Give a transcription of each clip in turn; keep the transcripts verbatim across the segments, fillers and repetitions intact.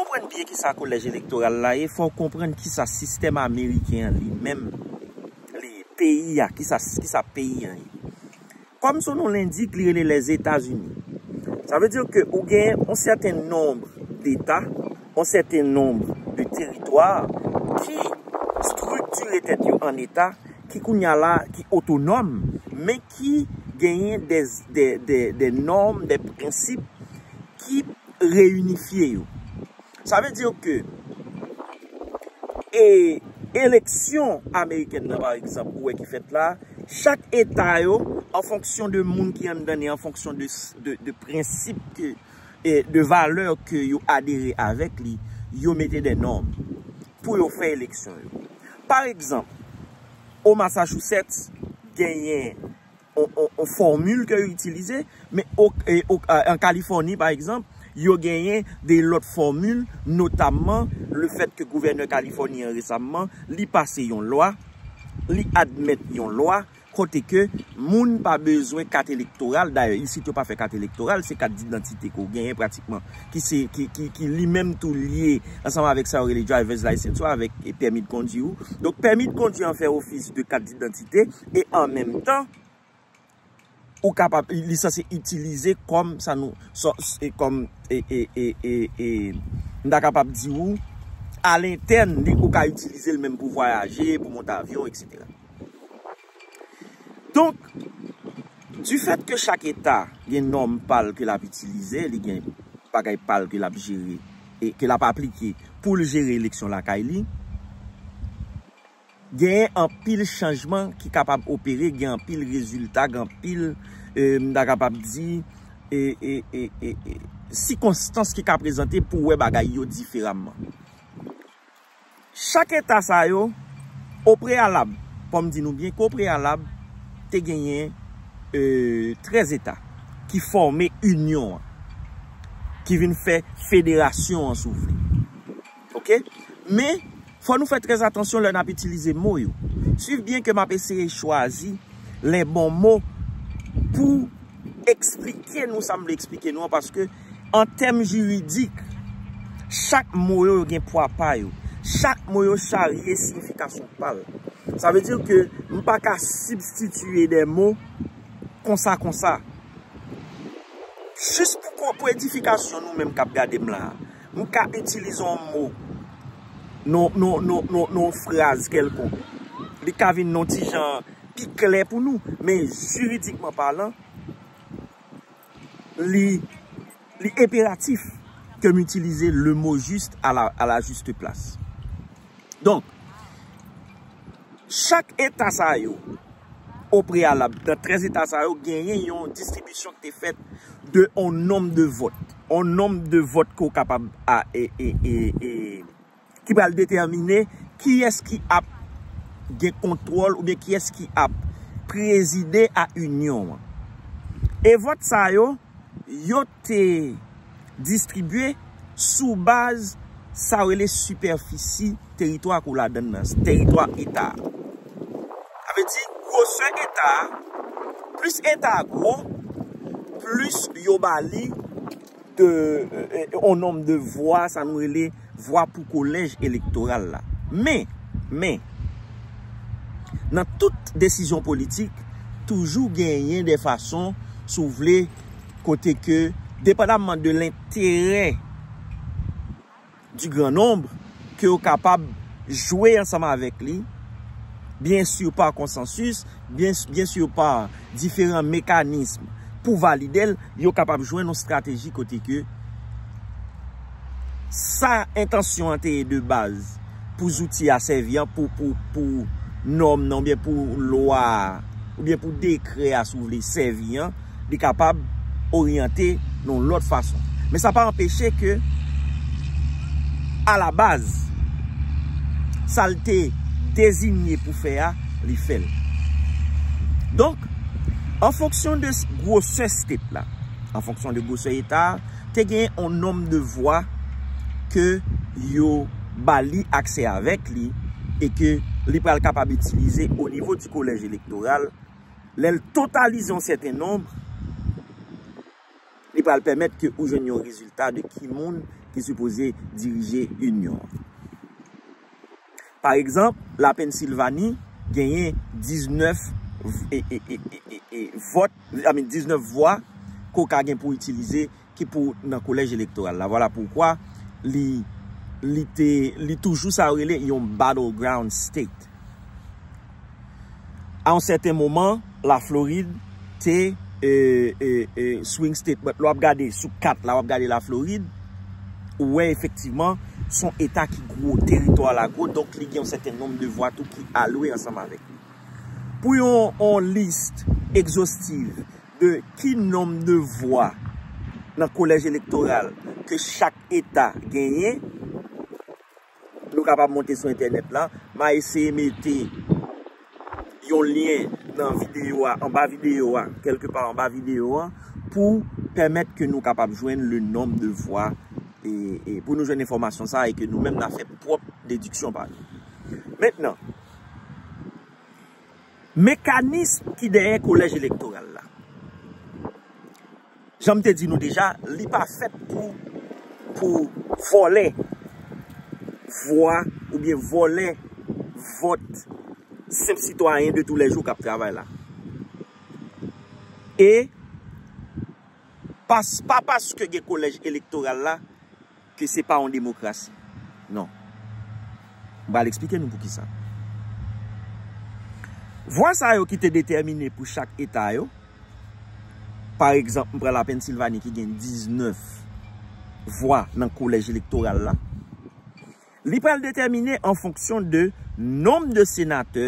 Konprann byen kisa kolèj elektoral la ye, fò w konprann kisa sistèm ameriken an li menm, li, peyi a, kisa, kisa peyi an ye. Kòm son non l endik, li rele Lèzetazini. Sa vle di ke ou gen yon sèten nonb deta, yon sèten nonb de teritwa ki estriktire tèt yo an eta, ki kounye a la, ki otonòm, men ki genyen de, de, de, de nòm, de prensip ki reyinifye yo. Sa vle di ke e eleksyon amerikèn nan, pa egzanp, ou wè ki fèt la, chak eta yo, an fonksyon de moun ki anndan li, an fonksyon de, de, de prensip ke, e de valè ke yo adere avèk li, yo mete de nòm pou yo fè eleksyon yo. Pa egzanp, o Massachusetts, genyen on, on, on fòmil ke yo itilize, men o, e, o, a, an Kalifòni, pa egzanp, yo genyen de lòt fòmil, notamman le fèt ke gouvènè Kalifòni an resamman, li pase yon lwa, li admèt yon lwa, kote ke moun pa bezwen kat elektoral. Dayè, isit yo pa fè kat elektoral, se kat didantite ke w genyen pratikman, ki se, ki, ki, ki li menm tou lye ansanm avèk sa yo rele driver's license ou avèk, e, pèmi de kondwi ou. Donk, pèmi de kondwi an fè ofis de kat didantite, e an menm tan, ou kapab, li sanse itilize kòm sa nou, sa, e, kòm, e, e, e, e, e, m ta kapab di ou, alentèn, li, ou ka itilize l menm pou vwayaje, pou monte avyon, etsetera. Donk, difèt ke chak eta gen nòm pa l ke l ap itilize, li gen bagay pa l ke l ap jere, e ke l ap aplike pou l jere eleksyon lakay li, genyen anpil chanjman ki kapab opere, gen anpil rezilta, gen anpil, e, m ta kapab di, e, e, e, e, e, sikonstans ki ka prezante pou wè bagay yo diferaman. Chak eta sa yo, o preyalab, fò m di nou byen ke o preyalab, te genyen, e, trèz eta ki fòme inyon an, ki vin fè federasyon an, si w vle. Oke? Men, fò nou fè trè atansyon lè n ap itilize mo yo. Swiv byen ke m ap eseye chwazi lè bon mo pou eksplike nou sa m vle eksplike nou an, paske an tèm jiridik, chak mo yo, yo gen pwa pa yo. Chak mo yo charye siyifikasyon pa l. Sa vle di ke m pa ka sibstitiye de mo konsa, konsa. Jis pou, pou edifikasyon nou menm k ap gade m la, m ka itilize yon mo, non, non, non, non, non, fraz kèlkonk. Li ka vin non ti jan pi klè pou nou, men jiridikman palan, li, li enperatif ke m itilize le mot juste à la, à la juste place. Donk, chak eta sa yo, o preyalab, nan trèz eta sa yo, genyen yon distribisyon ki te fèt de on nonb de vòt. On nonb de vòt ke w kapab a, e, e, e, e, ki pral detèmine kiyès ki ap gen kontwòl oubyen kiyès ki ap prezide a inyon an. E vòt sa yo, yo te distribye sou baz sa yo rele sipèfisi teritwa ke w ladann nan, teritwa eta a. Sa vle di, gwosè eta a, plis eta a gwo, plis yo ba li de, e, e, on nonb de vwa, sa nou rele vwa pou kolèj elektoral la. Men, men, nan tout desizyon politik, toujou genyen de fason, si w vle, kote ke, depandamman de lenterè du grand nombre, ke yo kapab jwe ansanm avèk li, byen si pa konsansis, byen, byen si pa diferan mekanism pou valide l, yo kapab jwenn yon estrateji kote ke sa entansyon an te ye de baz pou zouti a sèvi an, pou, pou, pou nòm nan, oubyen pou lwa a, oubyen pou dekrè a, si w vle, sèvi an, li kapab oryante nan yon lòt fason. Men sa pa anpeche ke, a la baz, sa l te dezinye pou fè a, li fè l. Donk, an fonksyon de s-, gwosè state la, an fonksyon de gwosè eta a, te gen yon nonb de vwa ke yo ba li aksè avèk li e ke li pral kapab itilize o nivo di kolèj elektoral, lè l totalize yon sèten nonb, Li pral pèmèt ke ou jwenn yon rezilta de ki moun ki sipoze dirije inyon an. Pa egzanp, la Pennsilvani genyen diznèf v- e, e, e, e, e, e, vòt, I mean, diznèf vwa ke w ka gen pou itilize ki pou nan kolèj elektoral la. Vwala poukwa li, li te, li toujou sa yo rele yon battleground state. A yon sèten moman, Laflorid te e, e, e, swing state. But lè w ap gade sou kat la, w ap gade Laflorid, ou wè efektivman se yon eta ki gwo, teritwa la gwo, donk li gen yon sèten nonb de vwa tou ki alwe ansanm avèk li. Pou yon, yon list egzostiv de ki nonb de vwa nan kolèj elektoral ke chak eta genyen, nou kapab monte sou entènèt la. M a eseye mete yon lyen nan videyo a, anba videyo a, kèlkepa anba videyo a, pou pèmèt ke nou kapab jwenn le nonb de vwa e, e pou nou jwenn enfòmasyon sa a e ke nou menm n a fè pwòp dediksyon pa nou. Mentnan, mekanis ki dèyè kolèj elektoral la, jan m te di nou deja, li pa fèt pou, pou vòlè vwa oubyen vòlè vòt senp sitwayen de toulèjou k ap travay la. E pas, pa paske gen kolèj elektoral la ke se pa yon demokrasi. Non. M pral eksplike nou poukisa. Vwa sa yo ki te detèmine pou chak eta yo, pa egzanp, m pran la Pennsilvani ki gen diznèf vwa nan kolèj elektoral la, li pral detèmine an fonksyon de nonb de senatè,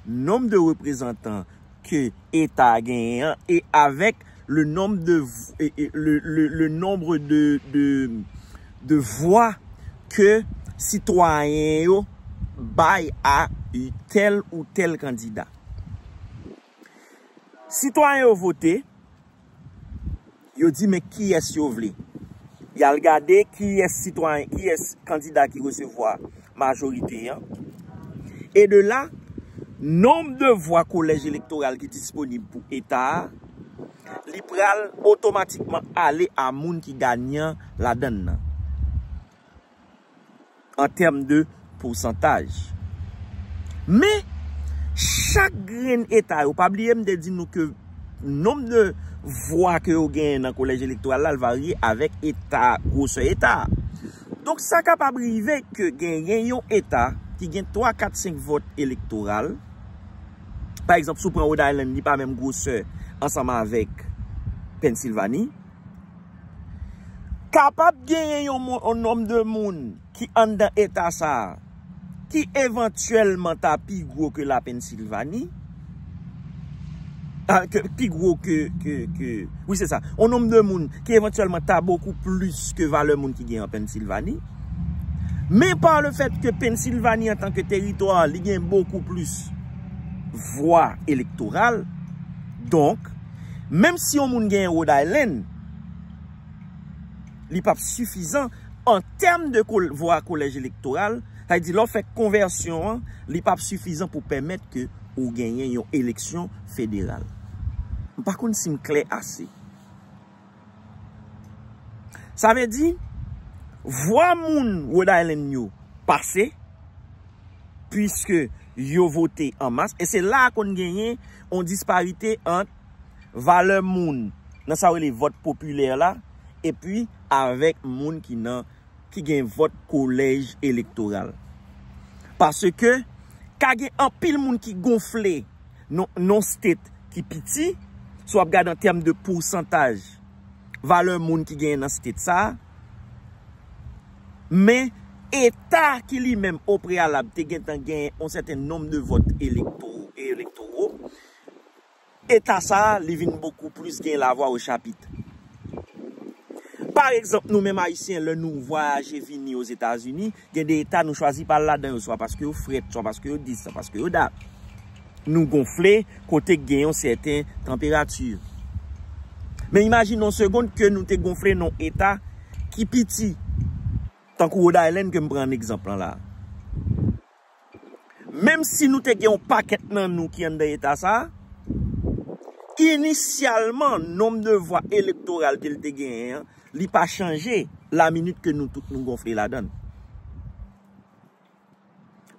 nonb de reprezantan ke eta a genyen an e avèk le nombre de v- e, e, le, le, le nombre de, de, de vwa ke sitwayen yo bay a tèl ou tèl kandida. Sitwayen yo vote, yo di men kiyès yo vle. Y al gade kiyès sitwayen, kiyès kandida ki resevwa majorite an. E de la, nonb de vwa kolèj elektoral ki disponib pou eta a, li pral otomatikman ale a moun ki ganyan ladann nan. An tèm de pousantaj. Men, chak grenn eta yo, pa bliye m te di nou ke nonb de vwa ke yo genyen nan kolèj elektoral la, l varye avèk eta, gwosè eta a. Donk, sa kapab rive ke genyen yon eta ki gen twa, kat, senk vòt elektoral. Pa egzanp, si w pran Rhode Island, li pa menm gwosè ansanm avèk Pennsilvani. Kapab genyen yon mo- yon nonb de moun ki anndan eta sa a, ki evantyèlman ta pi gwo ke la Pennsilvani, a, ke, pi gwo ke, ke, ke, wi, se sa, yon nonb de moun ki evantyèlman ta bokou plis ke valè moun ki gen an Pennsilvani. Men pa le fèt ke Pennsilvani antanke teritwa, li gen bokou plis vwa elektoral, donk, menm si yon moun genyen Rhode Island, li p ap sifizan an tèm de kol- vwa kolèj elektoral, sa vle di lè w fè konvèsyon an, li p ap sifizan pou pèmèt ke ou genyen yon eleksyon federal. M pa konn si m klè ase. Sa vle di, vwa moun Rhode Island yo pase, piske yo vote an mas, e se la a konn genyen yon disparite ant valè moun nan sa yo rele vòt popilè la, epi avèk moun ki nan, ki gen vòt kolèj elektoral. Paske ka gen anpil moun ki gonfle nan, nan state ki piti, si w ap gade an tèm de pousantaj valè moun ki genyen nan state sa a, men eta ki li menm o preyalab te gentan genyen yon sèten nonb de vòt elektoro, elektoro, eta sa a, li vin bokou plis gen lavwa o chapit. Pa egzanp, nou menm Ayisyen, lè nou vwayaje vini Ozetazini, gen de eta nou chwazi pa al ladan yo, swa paske yo frèt, swa paske yo dis, swa paske yo dat. Nou gonfle kote k gen yon sèten tanperati. Men imajine yon segonn ke nou te gonfle nan yon eta ki piti, tankou Rhode Island ke m pran an egzanp lan la. Menm si nou te gen yon pakèt nan nou ki anndan eta sa a, inisyalman, nonb de vwa elektoral ke l te genyen an, li pa chanje la minit ke nou tout nou gonfle ladan l.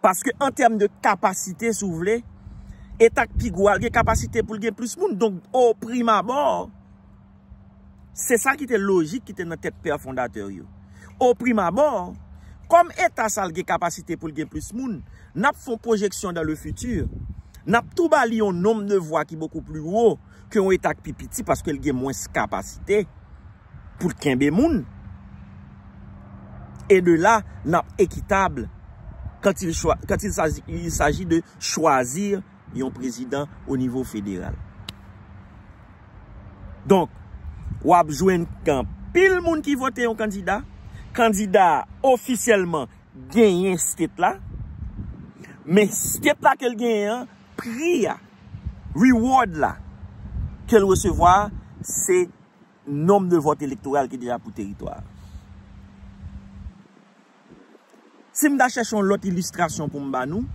Paske an tèm de kapasite, si w vle, eta k pi gwo a, l gen kapasite pou l gen plis moun. Donk, o prim abò, se sa ki te lojik ki te nan tèt pè fondatè yo. O prim abò, kòm eta sa l gen kapasite pou l gen plis moun, n ap fè yon pwojeksyon dans le futur. N ap tou ba li yon nonb de vwa ki bokou pli wo ke yon eta k pi piti paske l gen mwens kapasite pou l kenbe moun. E de la, n ap ekitab quand il choi- quand il s'agit, il s'agit de choisir yon prezidan o nivo federal. Donk, w ap jwenn gen anpil moun ki vote yon kandida. Kandida a ofisyèlman genyen state la. Men state la ke l genyen an, pri a, reward la, ke l resevwa a, se nonb de vòt elektoral ki deja pou teritwa a. Si m ta chèche yon lòt ilistrasyon pou m ba nou,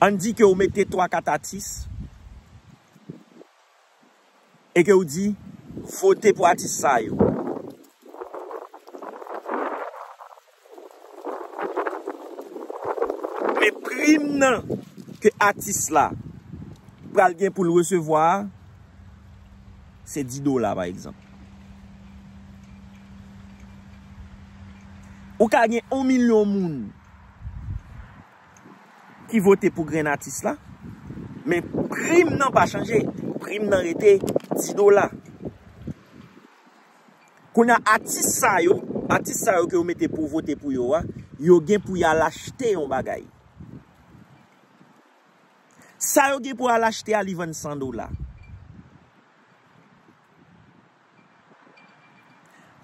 ann di ke w mete twa kat atis e ke w di, vote pou atis sa yo. Men prim nan ke atis la pral gen pou l resevwa a, se dis dola, pa egzanp. Ou ka gen yon milyon moun ki vote pou grenn atis la, men prim nan pa chanje. Prim nan rete dis dola. Kounye a, atis sa yo, atis sa yo ke yo mete pou vote pou yo a, yo gen pou y al achte yon bagay. Sa yo gen pou al achte a, li vann san dola.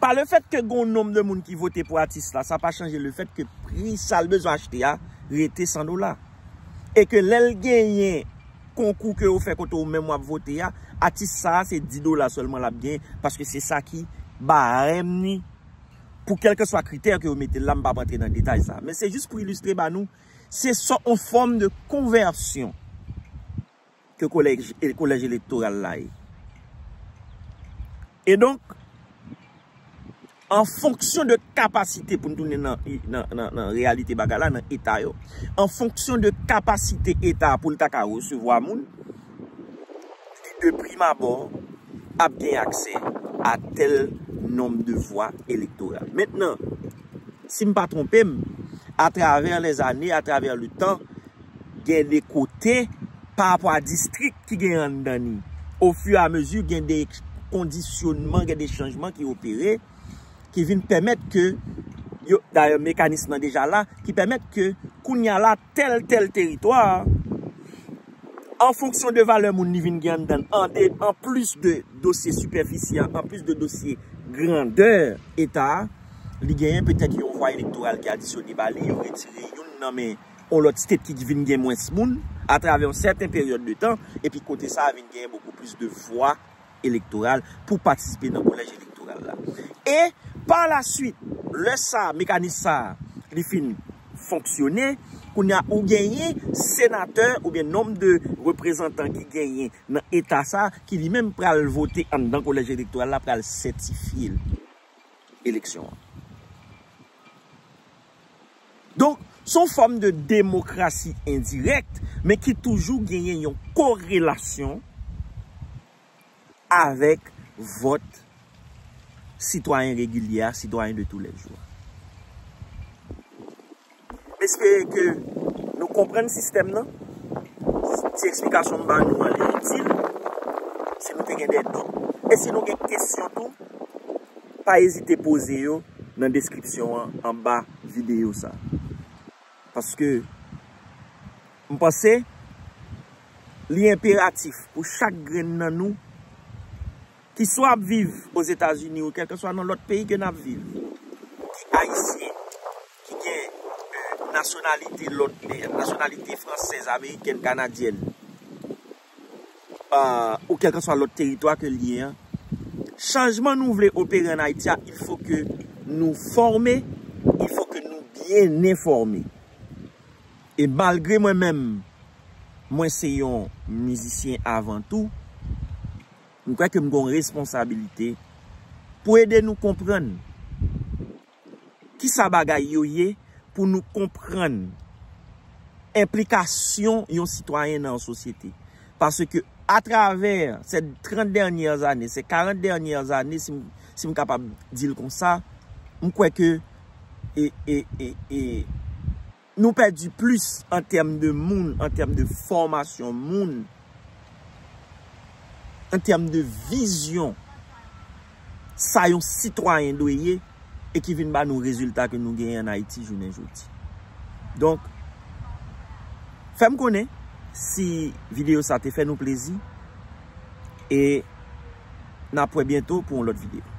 Pa le fèt ke gen yon nonb de moun ki vote pou atis la, sa pa chanje le fèt ke pri sa l bezwen achte a rete san dola. E ke lè l genyen konkou ke yo fè kote ou menm w ap vote a, atis sa a se dis dola sèlman l ap genyen, paske se sa ki barèm ni pou kèlkeswa kritè ke yo mete l la, m p ap antre nan detay sa. Men se jis pou ilistre ba nou, se sòt yon fòm de konvèsyon ke kolèj, e kolèj elektoral la ye. E donk, an fonksyon de kapasite, pou n tounen nan, nan, nan, nan reyalite bagay la, nan eta yo, an fonksyon de kapasite eta a pou l ta ka resevwa moun, li de prim abò ap gen aksè a tèl nonb de vwa elektoral. Mentnan, si m pa twonpe m, atravè lèzane, atravè letan, gen de kote, pa rapò a distrik ki gen anndan ni, ofiramezi gen de kondisyonman, gen de chanjman ki opere, ki vin pèmèt ke yo, dayè, mekanis lan deja la, ki pèmèt ke kounye a la, tèl, tèl teritwa, an fonksyon de valè moun li vin gen anndan, an de, an plis de dosye sipèfisi a, an plis de dosye grandè eta a, li genyen petèt yon vwa elektoral ki adisyone ba li, yo retire youn nan men yon lòt state ki vin gen mwens moun atravè yon sèten peryòd de tan, epi kote sa a vin genyen bokou plis de vwa elektoral pou patisipe nan kolèj elektoral la. E pa la swit, lè sa a, mekanis sa a, li fin fonksyone, kounye a ou genyen senatè oubyen nonb de reprezantan ki genyen nan eta sa a ki li menm pral vote anndan kolèj elektoral la, pral sètifye eleksyon an. Donk, se yon fòm de demokrasi endirèk, men ki toujou genyen yon korelasyon avèk vòt sitwayen regilye a, sitwayen de toulèjou a. M espere ke nou konprann sistèm nan. Ti eksplikasyon m ba nou an, li itil. Si nou te gen de dout, e si nou gen kesyon tou, pa ezite poze yo nan deskripsyon an, anba videyo sa. Paske m panse li enperatif pou chak grenn nan nou, ki swa ap viv Ozetazini ou kèlkeswa nan lòt peyi ke n ap viv, ki ayisyen, ki gen, euh, nasyonalite lòt, euh, nasyonalite fransèz, amerikèn, kanadyèn, euh, ou kèlkeswa lòt teritwa ke l ye an, chanjman nou vle opere ann Ayiti a, il faut que nou fòme, il faut que nou byen enfòme. E malgre mwen menm, mwen se yon mizisyen avan tou, m kwè ke m gen yon responsabilite pou ede nou konprann kisa bagay yo ye, pou nou konprann enplikasyon yon sitwayen nan yon sosyete. Paske atravè ces trente dernières années, ces quarante dernières années, si m, si m kapab di l konsa, m kwè ke e, e, e, e, nou pèdi plis an tèm de moun, an tèm de fòmasyon moun, an tèm de vizyon sa yon sitwayen dwe ye e ki vin ba nou rezilta ke nou genyen an Ayiti jounen jodi. Donk, fè m konnen si videyo sa te fè nou plezi e n ap wè byento pou yon lòt videyo.